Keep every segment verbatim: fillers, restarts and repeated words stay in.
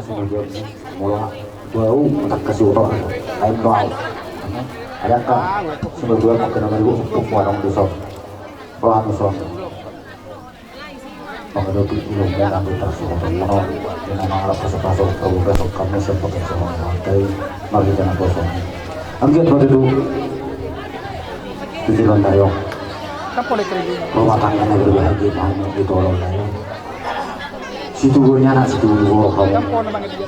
Sumurduan, molo dua u, mantap kasi utok. Lain doa. Ada angka sumurduan, mungkin nama dua, untuk warung di son. Roha di son. Pangadopi ulo mena di persoalan mono. Di nama Allah, pasu-pasu, kau besok kami sempat semua. Mari jangan kosong. Anggiat madu dulu. Tujuan tayo. Rumah tangga na berbahagia, mau ditolong tayo. Situbuannya anak, situbu kamu.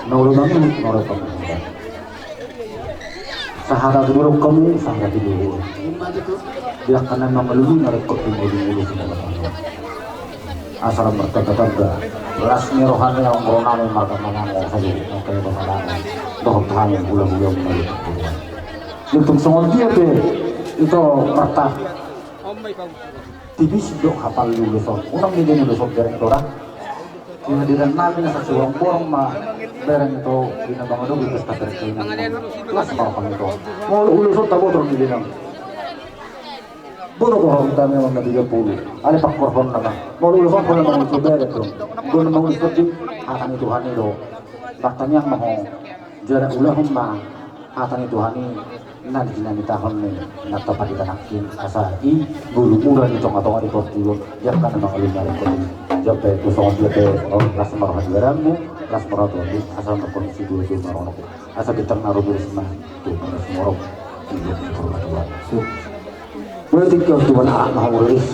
Na olo bangun, na olo bangun. Sahata tu dolok hamu, sahata tu dolok. Dia kena mangalului na rekot di mulu-mulu. Asal martanda-tanda. Las ni rohani, orang rohani, marga manang, orang saja, orang kaya manang. Dohot hami, gula-gula, gula-gula. Dia tung songon dia, be. Ito, marta. Tipis do hapal ni ulos on. Unang ni dia ulos on bereng tora. Kehadiran nami na sasurang borong ma bereng to di na mangadopi pesta bereng to. Las ma hapal ni to. Molo ulos on taboto ni dia nang. Boto ko hau tami on na tiga puluh. Ale pakkorhon nama. Molo ulos on pala mangulos bereng to. Guna mangulos bereng. Hata ni Tuhan i do. Martangiang ma ho. Jala ulahon ma hata ni Tuhan i na di na nitahon ni na tapatika nangkin asa i gulu mula di tonga-tonga di portibi on. Jaka na mangalunari kami. Jape tu songon dia pe, oh, las ma roha di garammu, las ma roha Tuhan i, asa markondisi dua tu maronok. Asa bintang na ruburis ma tu manis morok. Di dia ni purba Tuhan. Su. Mulai tingki on tu mana anak maha muris.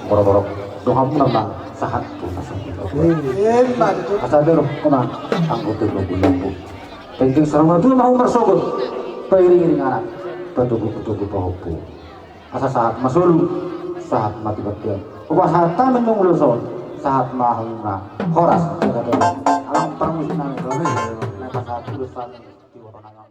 Borok-borok. Doham nama sahat tu nasa. Asa berok kena anggo tu lampu. Penting sarang na tua mau marsogot. Pairing-iring anak. Patugu-patugu pahompu. Asa sahat ma solu. Sahat ma tu baktian. Opa sahat tamen mangulus on. Sahat ma hamuna. Horas. Alang parmusik nami. Nai pasahat ulos nami. Tiwa panangan.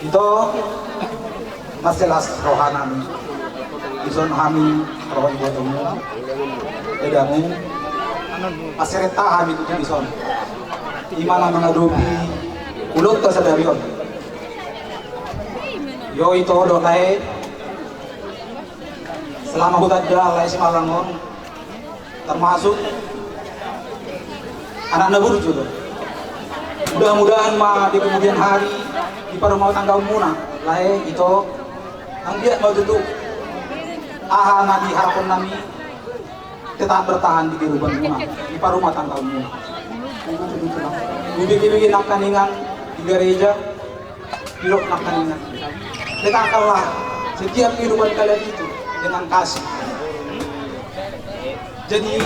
Ito, mansai las roha nami. Dison hami roha ni botomu. Edamu. Manseret hami tu dison. Ima na mangadopi ulos sadari on. Yo ito do lae. Selama hutanda lae Simalang on. Termasuk anak na burju do. Mudah-mudahan ma di kemudian hari di parumah tanggamuna lae ito, anggiat ma tutu aha na diharapon nami tetap bertahan di kehidupanmuna, di parumah tanggamuna. Dibege-bege nangkaningan di gereja, Didok nangkaningan. Letakkanlah setiap kehidupan kalian itu dengan kasih. Jadi,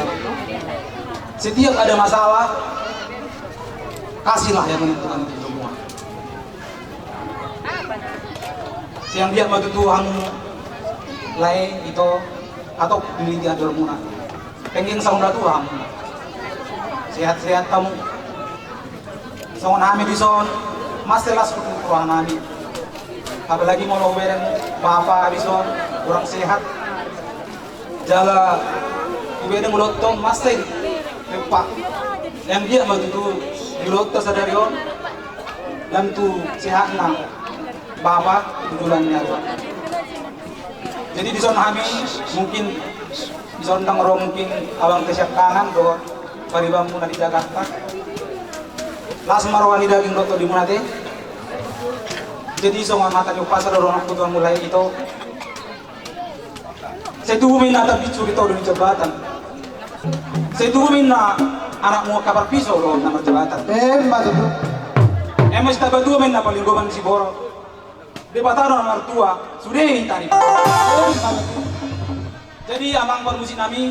setiap ada masalah, kasihlah yang menentukan itu semua. Sai anggiat ma tutu hamu lae ito, atau di lingkungan muna. Penggeng saur matua hamu. Sehat-sehat hamu. Songon hami dison, mansai las huhut roha nami. Apalagi molo hubereng bapa dison, kurang sehat. Jala hubereng ulaonta on, mansai lempak. Yang dia ma tutu di ulaonta sadari on, lam tu sehatna bapa tu joloan ni ari on. Jadi dison hami, mungkin dison ndang ro mungkin abang Tesiap Tangan dohot paribanmuna di Jakarta. Las ma roha ni daging dohot tondimuna ate. Jadi songon hata ni umpasa do, dongan, tu hamu lae, ito. Sai tubu ma inna tambinsu di toru ni jambatan. Sai tubu ma inna anakmu angka parpisou dohot na marjabatan. Emma tutu. Emma sitamba tua ma inna palinggoman siborok. Debata do na martua, sude hita ni. Jadi amang parmusik nami,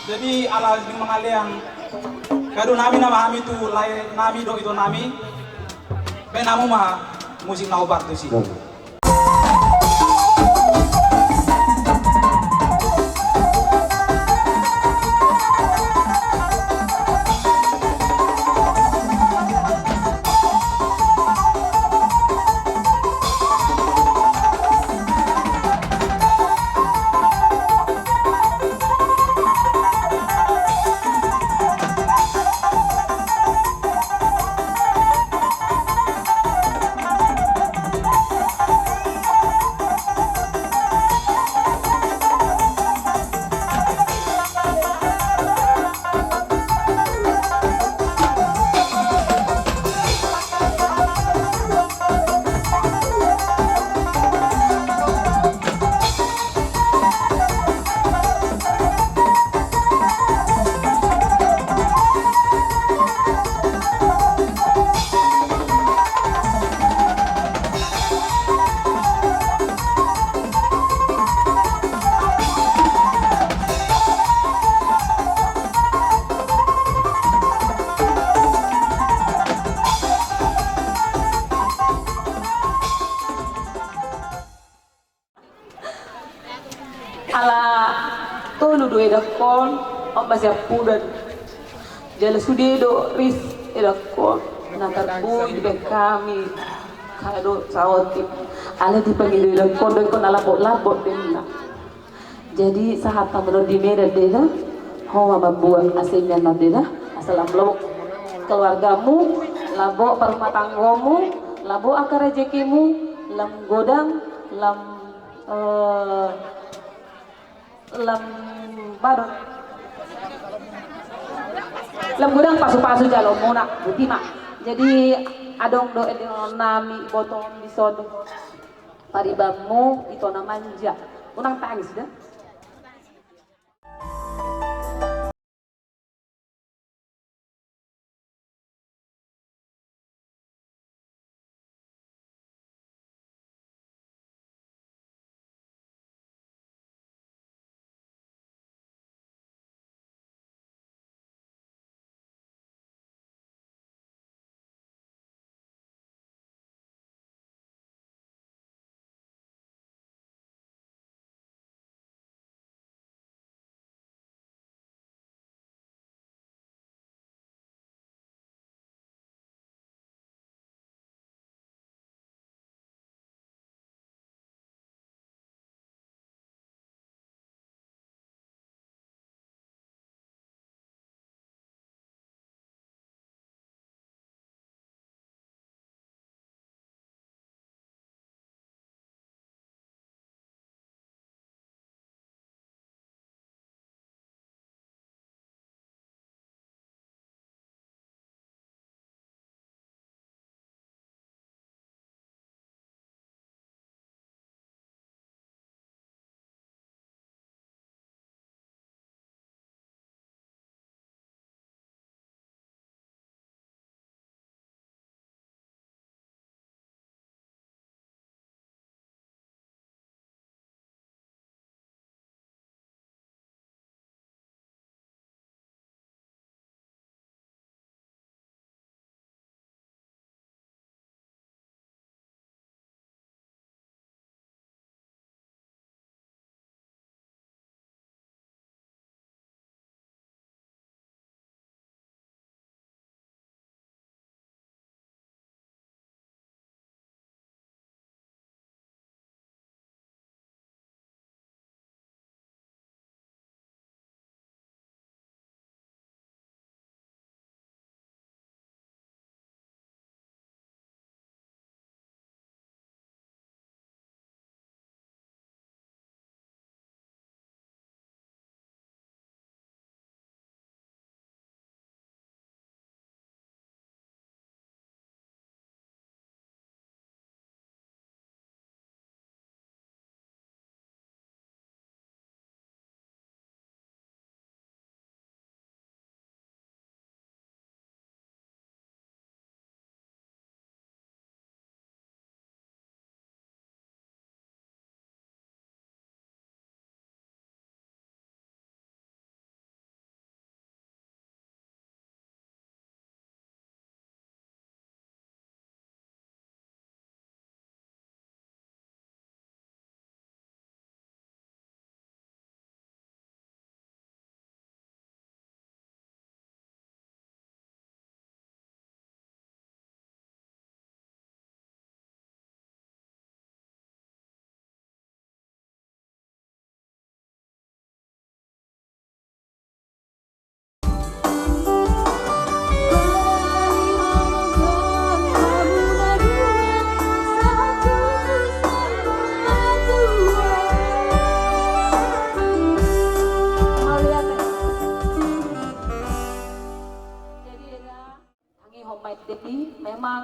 jadi ala ni mangalean kado nami nama hami tu lae nami dohot ito nami, baen hamu ma musik na hombar tusi. Ala tolu do edangkon, on ma siampudan. Jala sude do ris edangkon na tarboi dibaen hami kado saotik. Ala dipangido edangkon do ingkon na lambok-lambok do inna. Jadi sahat hamu on di Medan do inna, ho ma mambuat asa inna on do inna, asa lambok keluargamu, lambok parrumatanggaonmu, lambok angka rejekimu, lam godang, lam, eh, lam badon. Lam godang pasu-pasu jaloonmuna, boti ma. Jadi adong do ende nami ibotom dison. Paribanmu ito na manja. Unang tangis da.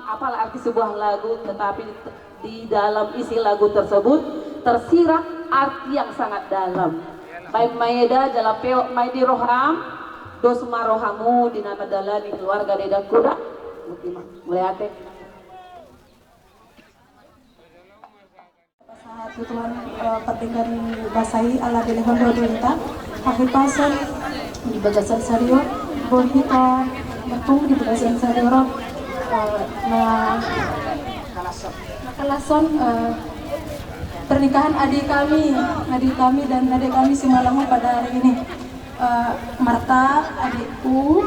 Apal arti sebuah lagu, tetapi di dalam isi lagu tersebut tersirat arti yang sangat dalam. Baen ma eda jala peop ma i di roham, dos ma rohamu di na mandalani keluarga di Dangkuda. Mauliate. Pasahat tu Tuhan, eh, pardenggan ni basa i ala dilehon do di hita hahipason di bagasan sario, boan hita bertemu di bagasan sario ro, eh, na, na kalason, eh, pernikahan adik kami, adik kami dan adik kami si Malango pada hari ini. Eh, Marta, adikku.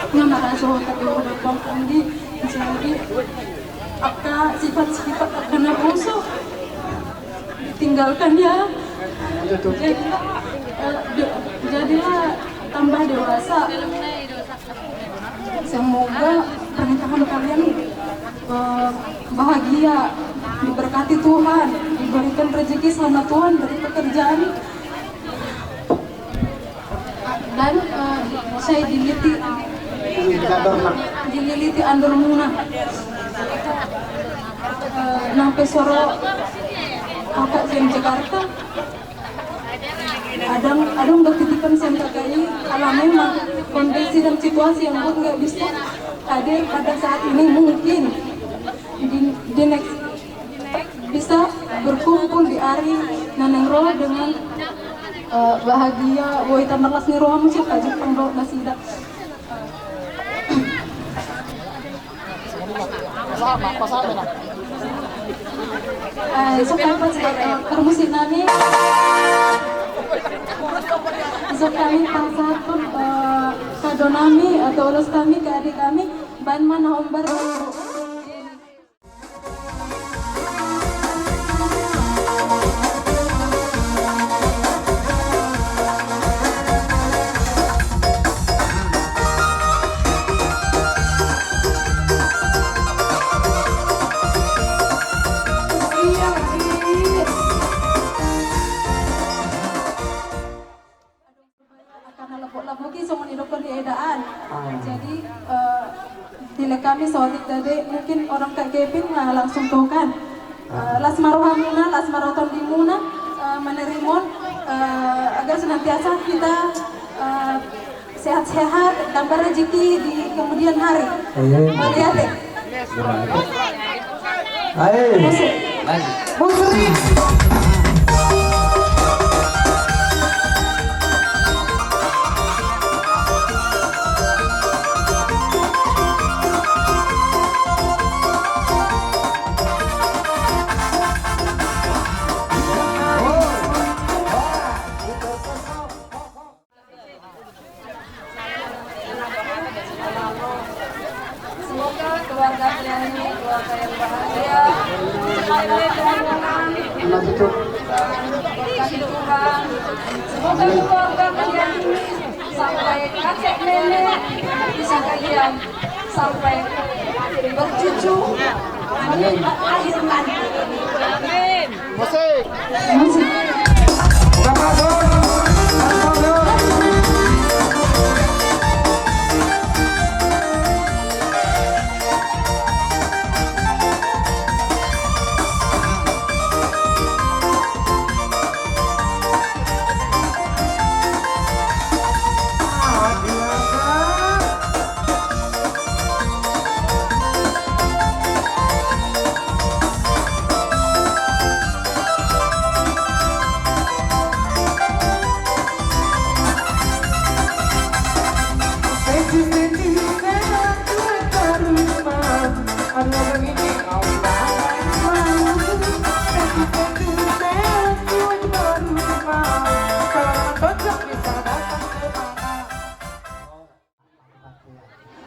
Nga maraso tapi udah bang Andi jadi angka sifat-sifat angka na poso. Tinggalkan ya. Jadilah, eh, de-, jadilah tambah dewasa. Semoga pernikahan kalian, eh, bahagia, diberkati Tuhan, diberikan rezeki sama Tuhan dari pekerjaan. Dan, eh, sai dililiti, dililiti andor muna. Eh, nang pe soro kakak sian Jakarta, adong, adong do titipan sian kakak i, ala memang kondisi dan situasi yang buat nggak bisa hadir pada saat ini, mungkin di, di next bisa berkumpul di ari na naeng ro dengan, eh, bahagia, boi hita marlas ni roha musik aja pang do nasida. Eh, so kami pas, eh, permusik nami. So kami pasahathon, eh, kado nami atau ulos kami ke adik kami, baen ma na hombar. Karena lepuk-lepuk i songon i dokter di edaan. Ah. Jadi, eh, nilai kami saotik tadi, mungkin orang Kak Kevin, nah, langsung tuh kan. Ah. Eh, las ma rohamuna, las ma roha tondimuna, eh, manerimon, eh, agar senantiasa kita, eh, sehat-sehat, tambah rezeki di kemudian hari. Iya. Mauliate. Ayo. Musik. Musik. Semoga keluarga kalian ini keluarga yang bahagia, semoga dengan Tuhan, kasih Tuhan. Semoga keluarga kalian ini sampai kakek nenek bisa kalian sampai bercucu akhir nanti. Amin. Musik. Musik.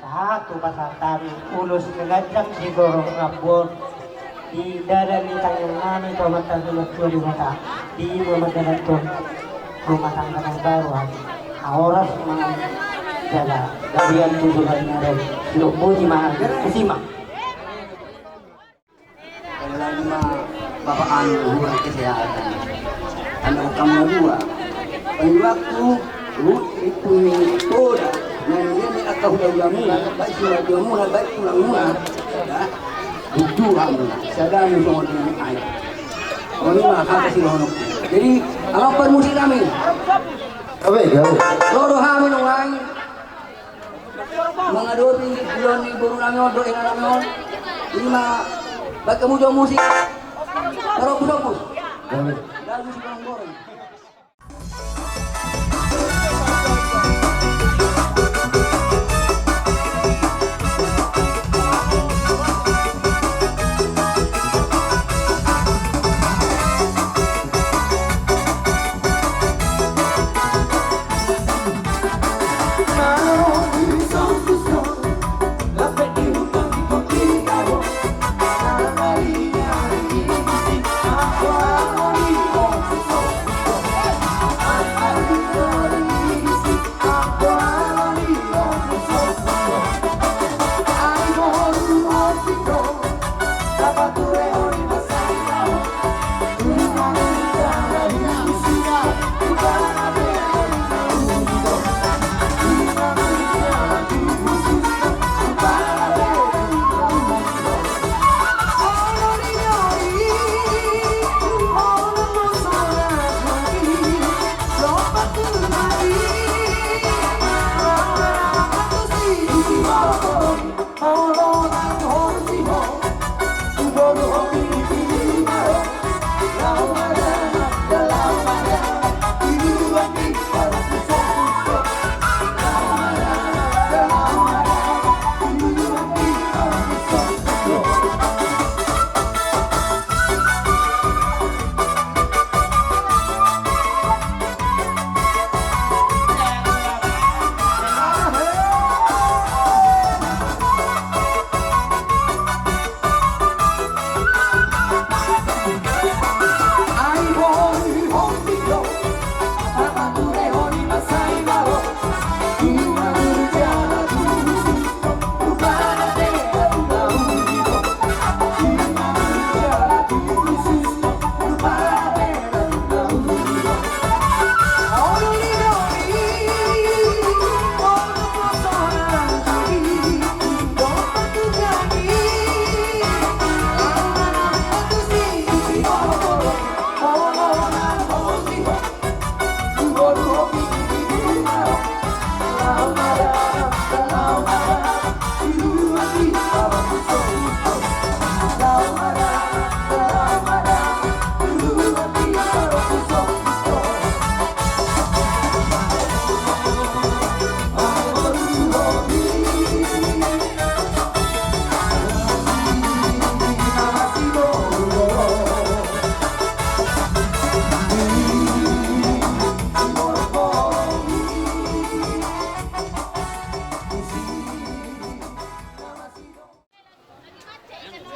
Sahat tu pasahat nami ulos na ganjang di gorong Ambon, di dada ni tangiang nami tu Amanta na martua Debata, di na mandalanhon rumah tangga na baru, na horas manjaga gabe tu joloan na ro. Dok boti ma, kasima. Kalau lagi ma bapak anu, hubungan kesehatan. Anda utang dua. Pada waktu lu itu ni toda, yang dia ni angka hula-hula muna, baik hula-hula muna, baik tulang muna. Ya. Itu hamuna. Sadari songon ini ai. Ini mah kata si Rono. Jadi, apa permusik kami? Apa ya? Loro hami nungai. Mangadopi di pilon ni boru nami on, dohot ina nami on. Ima, baik hamu jo musik. Taropus-opus. Lagu si Gorong-gorong.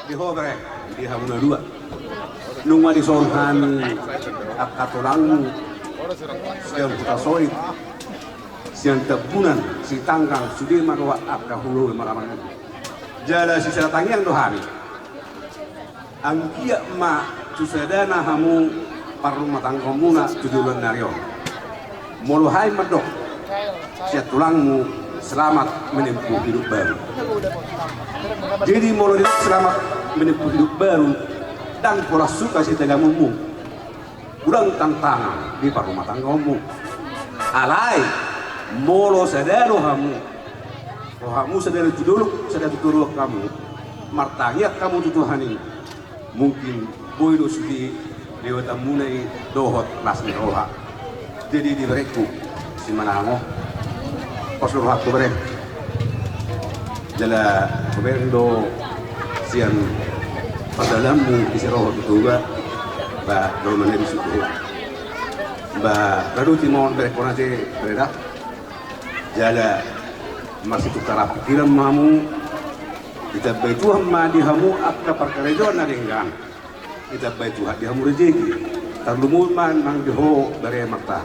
Di ho bere, di hamu na dua. Nunga dison hami angka tulangmu sian Hutasoit, sian Tambunan, Sitanggang, sude ma dohot angka hula-hula marhahamaranggi. Jala sisada tangiang do hami. Anggiat ma tu sadana hamu parrumatanggaonmuna tu joloan ni ari on. Molo hami mandok sian tulangmu, selamat menempuh hidup baru. Jadi molo didok selamat menempuh hidup baru, ndang pola suka sitagamonmu. Godang tantangan di parrumatanggaonmu. Alai molo sada do hamu, ro hamu sada tu dolok, sada tu toruan hamu, martangiang hamu tu Tuhan i, mungkin boi do sude lehotanmuna i dohot las ni roha. Jadi di berengku, simanang ho. Pos do rohangku bere. Jala hubereng do sian pardalananmu disi ro ho tu Toba, ba dolo manari suku. Ba radoti ma on berengkon ate bere da. Jala marsitukaran pikiran ma hamu, ditambai Tuhan ma di hamu angka parkarejoan na denggan. Ditambai Tuhan di hamu rejeki. Tarlumobi ma nang di ho bere Marta.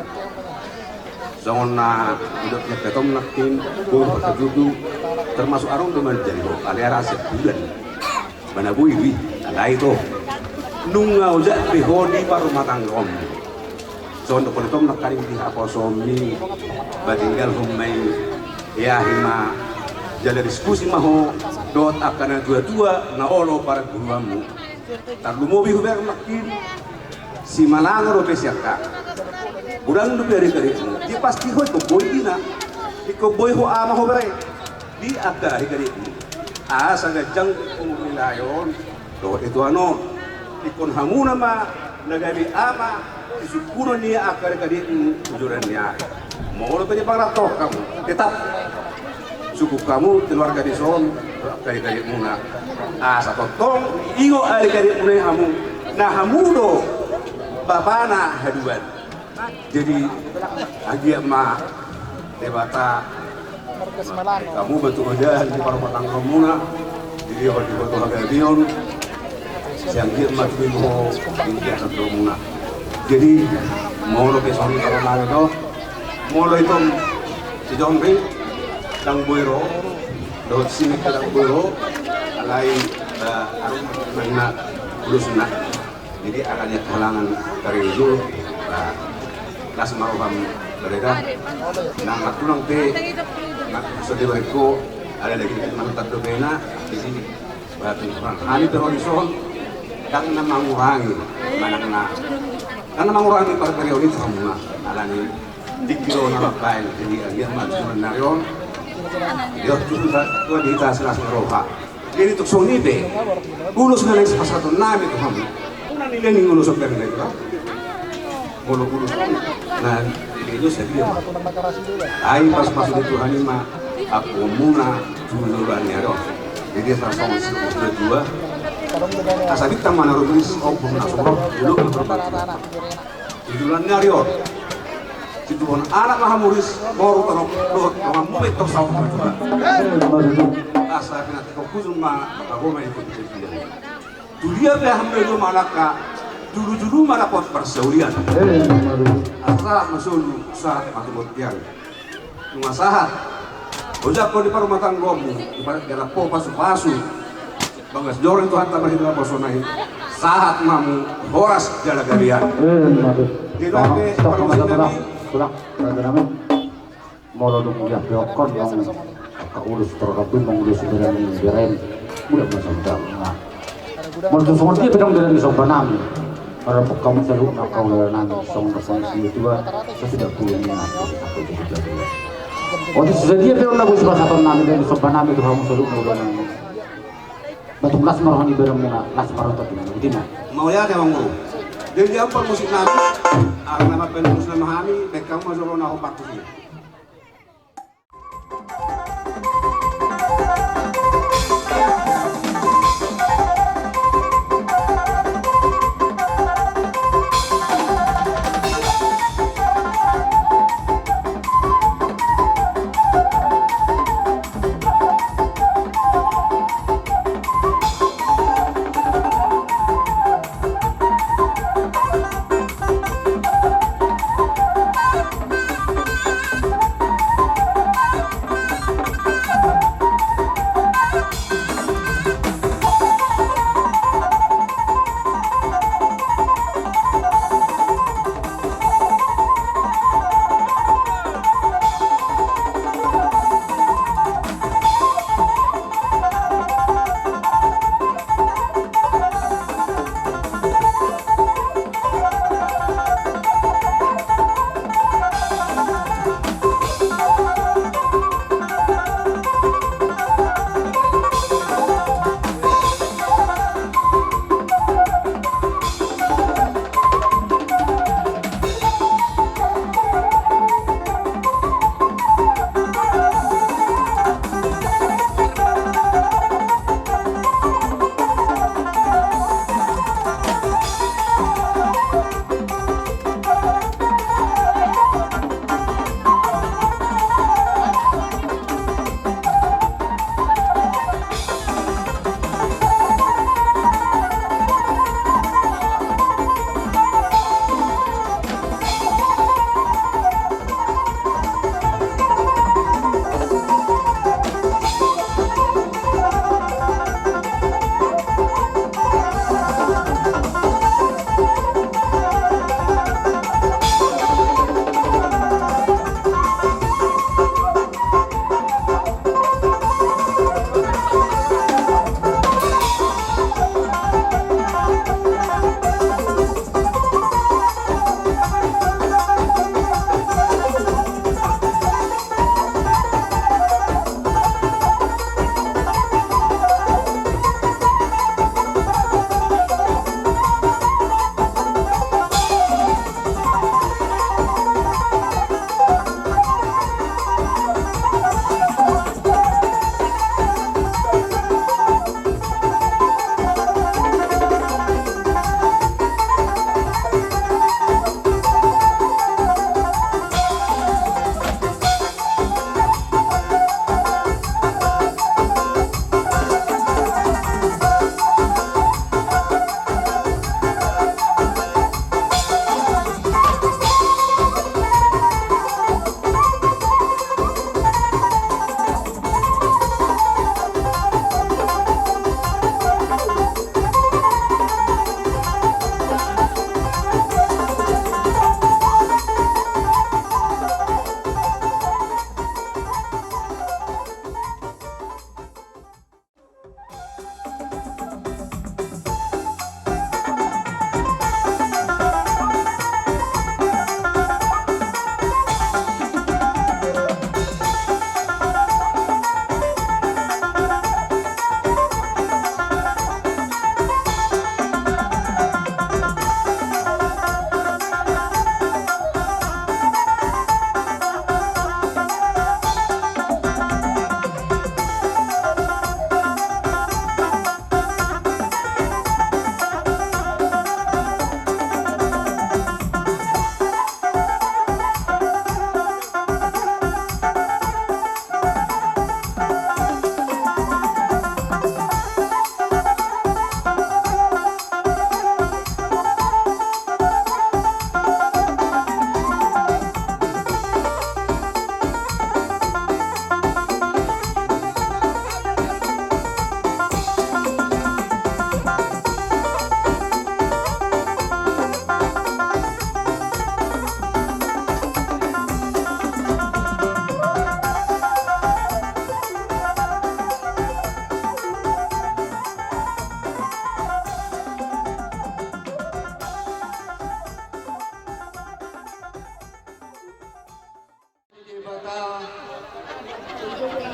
Songon na didok ni hata on nangkin, boru partutu, Termasuk arong do manjalo ho, alai ra sebulan. Mana boi do i, alai do. Nunga ojak pe ho di parumatanggaon. Songon dohonon tongon nangkaning di haposomi, ba tinggal ho ma i, ia hima jala diskusi ma ho dohot angka na tua-tua na olo parguruanmu. Tarlumobi hubereng nangkin, simalango dope sian hami. Godang dope adik-adikmu. Jadi pasti ho ingkon boi ina, ingkon boi ho ama ho bere. Di angka adik-adikmu. Asa ganjang umur ni lae on dohot ituan on. Ingkon hamuna ma na gabe ama, sisungkunon ni angka adik-adikmu tu joloan ni ari. Molo pe dipangarantohon hamu, tetap sungkun hamu keluarga dison, angka adik-adikmuna. Asa tongtong diingot adik-adikmuna i hamu, na hamu do bapana haduan. Jadi anggiat ma Debata hamu batu ojan di parumatanggaonmuna. Jadi olo diboto hagabeon, sai anggiat ma tumimbo ho di angka dohononmuna. Jadi molo pe songon i, molo i tong si John pe ndang boi ro, dohot si Mika ndang boi ro, alai, eh, arung na ulusna. Jadi ala ni halangan karejo, ba, las ma roham bere da. Nang na tulang pe, na so dibereng ho, alai lagi manat dope na. Jadi ba, tingki hami pe ro dison, ndang na mangurangi, manang na, ndang na mangurangi parbere on i tu hamuna. Ala ni tingki do na mambaen, jadi anggiat ma tu joloan ni ari on. Jadi on tu, tu, tu, di hita silas ni roha. Jadi tung songon i pe, ulos na naeng sipasahatonnami tu hamu. Unang nilai ni ulos on bere da. Molo ulos on na nilai, sadia ma. Ai pasupasu ni Tuhan i ma ampuna tu joloan ni ari on. Jadi asa songon si dua-dua, asa bintang ma na rumiris, ombun na sumorop, jolo ma na rumiris. Tu joloan ni ari on, situbuhon anak ma hamu ris, boru, torop dohot donganmu pe tong saut ma tuba. Asa pinantikhon hujur ma, bago ma i tu joloan. Tu dia pe hamu na dua mangalangka, julu-julu ma dapot parsaulian. Asa sahat ma solu, sahat ma tu bontean. Nunga sahat, ojak ho di parumatanggaonmu, di pa-, jala ho pasu-pasu. Bagas joro ni Tuhanta marhite naposona i, sahat ma hamu horas jala gabe. Ima tutu. Di dope parmusik nami. Molo dung dia pe hokkon nang angka ulos, terlebih nang ulos bere ni bere. Molo tung songon dia pe nang bere ni somba nami. Marapok hamu saluhutna angka ulaon nami songon na songon si dua, sasudah pulu ni nami. Otik sadia pe on na boi sipasahatonnami dan somba nami tu hamu saluhutna ulaon nami. Ba tung las ma roha ni beremuna, las ma roha ni beremuna. Mauliate ma hamu. Jadi dia parmusik nami, ala na mambaen ulos nami hami, baen hamu ma jolo na ho partusi.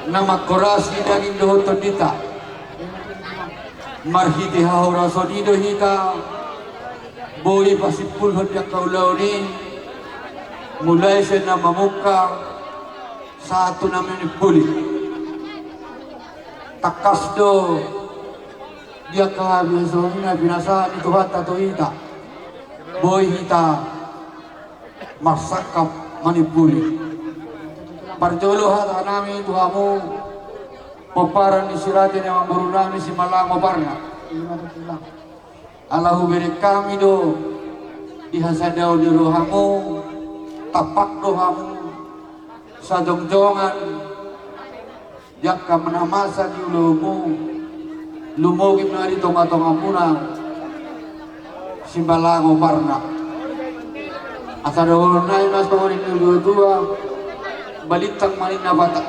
Na mangkorasi daging dohot tondinta. Marhite hahorason i do hita boi pasimpulhon di angka ulaon i, mulai sian na mamungka sahat tu na manimpuli. Tangkas do di angka habiasaon i na pinasahat ni Tuhanta tu hita, boi hita marsangkap manimpuli. Parjolo hata nami tu hamu, pomparan ni si raja ni amangboru nami Simallango Parna. Ala hubereng hami do di hasadaon ni rohamu, tampak do hamu sajongjongan di angka na masa di ulaonmu, lumobi ma di tongatongamuna Simallango Parna. Asa dohonon nami ma songon nidok ni natuatua, balintang ma ninna Batak,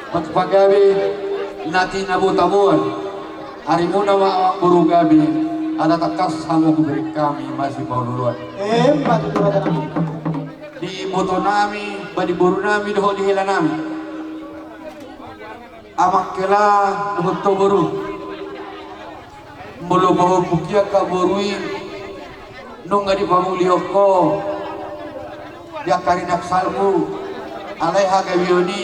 Batak pagabe, nati na botaboan. Arimuna ma amangboru gabe, ala tangkas hamu hubereng hami masipaolooloan. Emma tutu raja nami. Di iboto nami, ba di boru nami dohot di hela nami. Amang hela dohot ho boru. Molo pahompungki angka boru i, nunga dipangulihon ho di angka rinaksal, alai hagabeon i,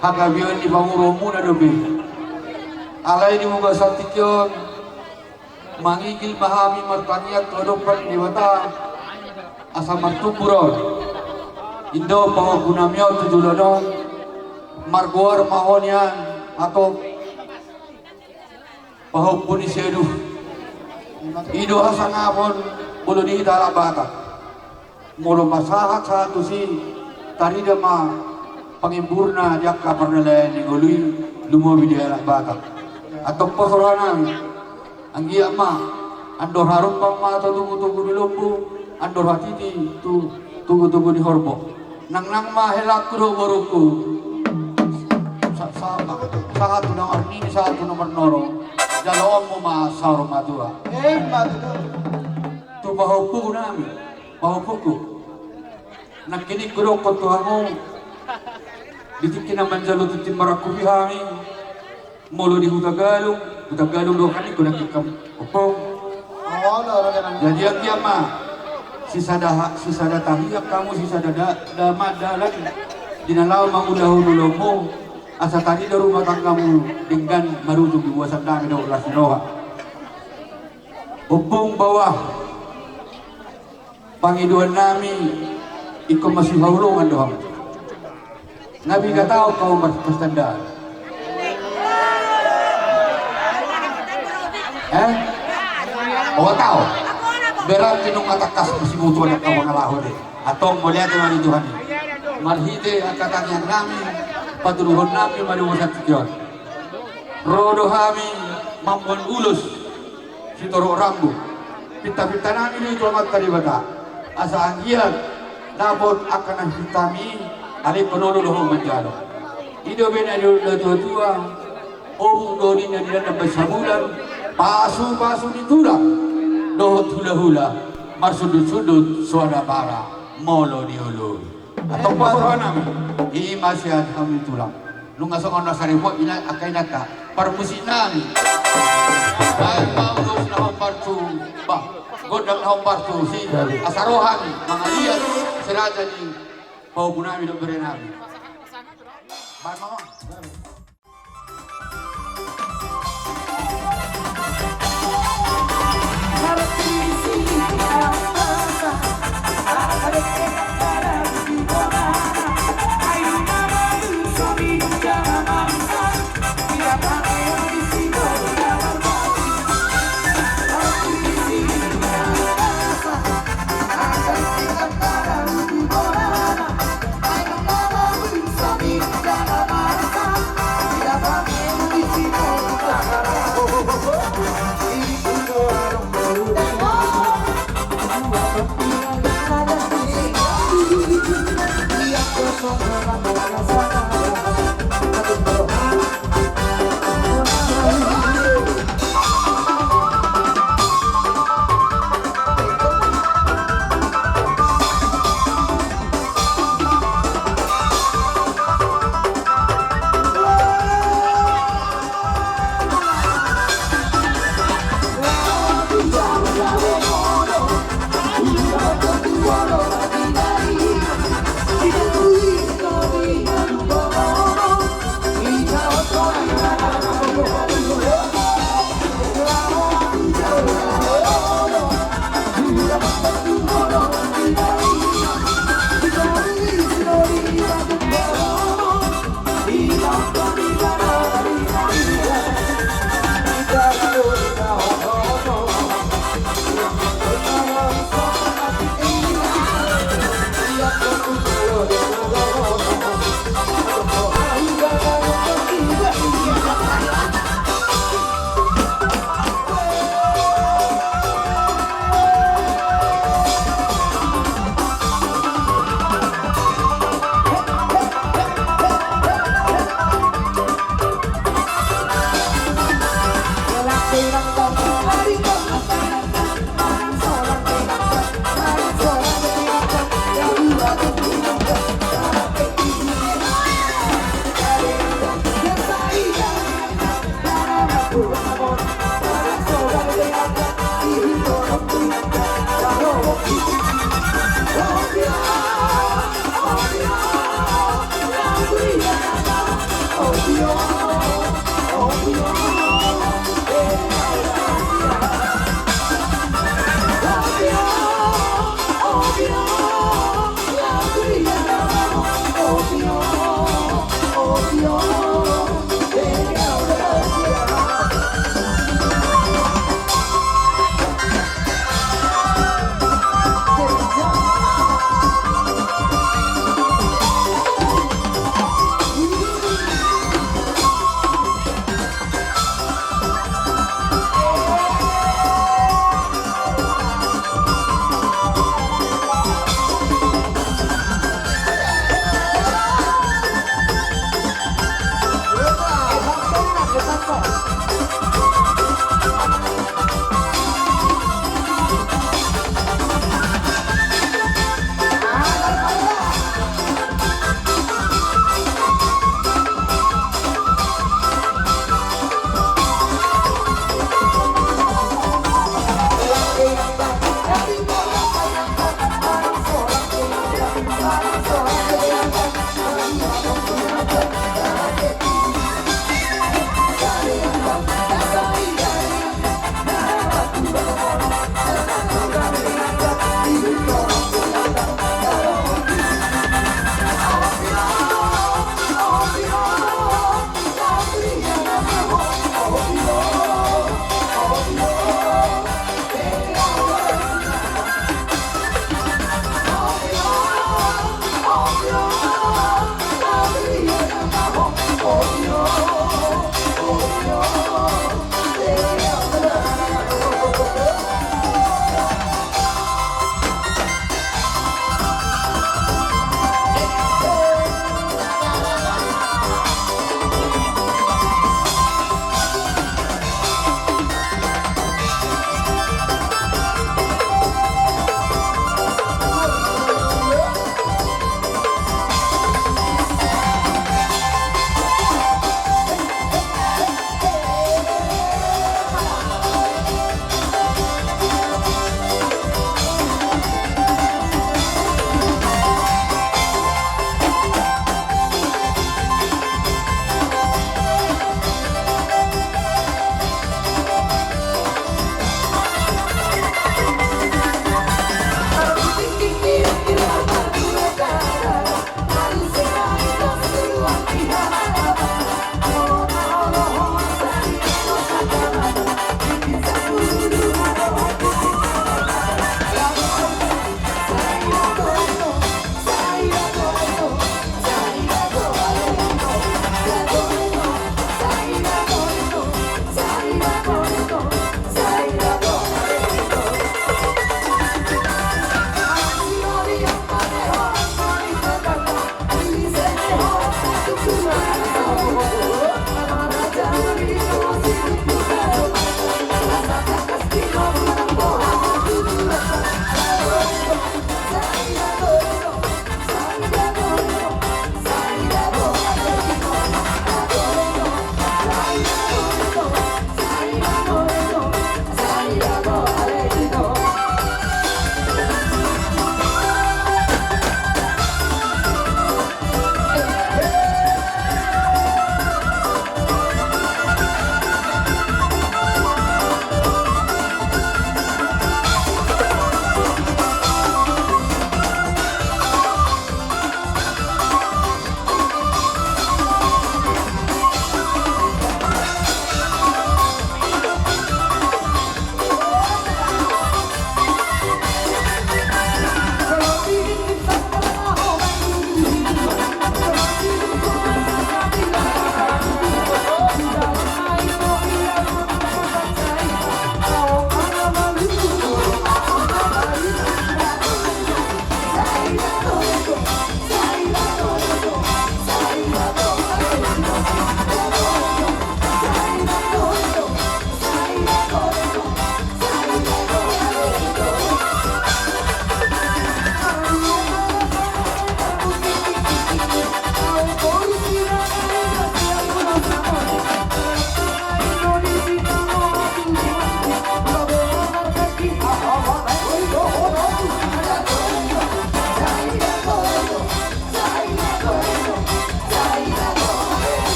hagabeon ni pamoruonmuna dope. Alai di bagasan tingki on, mangigil ma hami martangiang tu adopan ni Debata, asa martubu ro on. Indo pahompu nami on tu joloan on, margoar ma ho nian, atau pahompu ni si Adu. I do hasangapon molo di hita halak Batak. Molo masahat sahat tusi, tarida ma pangimburna di angka pardalan ni ngolu i, lumobi di halak Batak. Antong poso roha nami, anggiat ma andor harumpang ma tu tugu-tugu ni lombu, andor hatiti tu tugu-tugu ni horbo. Nangnang ma helangku dohot borungku. Sa-, sa-, sahat tu na marnini, sahat tu na marnono. Jaloonmu ma saur matua. Emma tutu. Tu pahompu nami, pahompungku. Nangkining hudokkon tu hamu, di tingki na manjalo tintin marangkup i hami. Molo di Hutagalung, Hutagalung do kan i, godang hikam ompung. Jadi anggiat ma sisada ha-, sisada tahiang hamu, sisada da-, dama dalan di na laho mangulahon ulaonmu, asa tarida rumah tanggamu denggan marujung di uasan dame dohot las ni roha. Ompung, baoa. Pangidoan nami, ingkon masihaholongan do hamu. Nga bigataon hamu marpastandaan. Eh? O, taon. Berarti nunga tangkas masiboto angka pangalaho i. Antong mauliate ma di Tuhan i. Marhite angka tangiang nami, patuduhon nami ma di uasan tingki on. Ro do hami mamboan ulos sitorop rambu. Pinta-pinta nami do i tu Amanta Debata, asa anggiat dapot angka na hupinta nami i, alai ingkon olo do ho manjalo. I do umbahen na nidok ni natuatua, obuk do ninna di Landan Baen Sabulan, pasu-pasu ni tulang dohot hula-hula, marsundut-sundut so adong bara molo dioloi. Antong poso roha nami, i ma sian hami tulang. Nunga songon na saribu ina, angka inanta, parmusik nami. Baen ma ulos na hombar tu, bah, gondang na hombar tusi, asa ro hami mangaliat si raja ni pahompu nami dohot bere nami. Baen ma.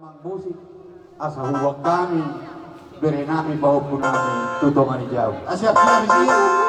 Amang musik, asa huboan hami bere nami, pahompu nami tu tonga ni jabu. Asa siap-siap.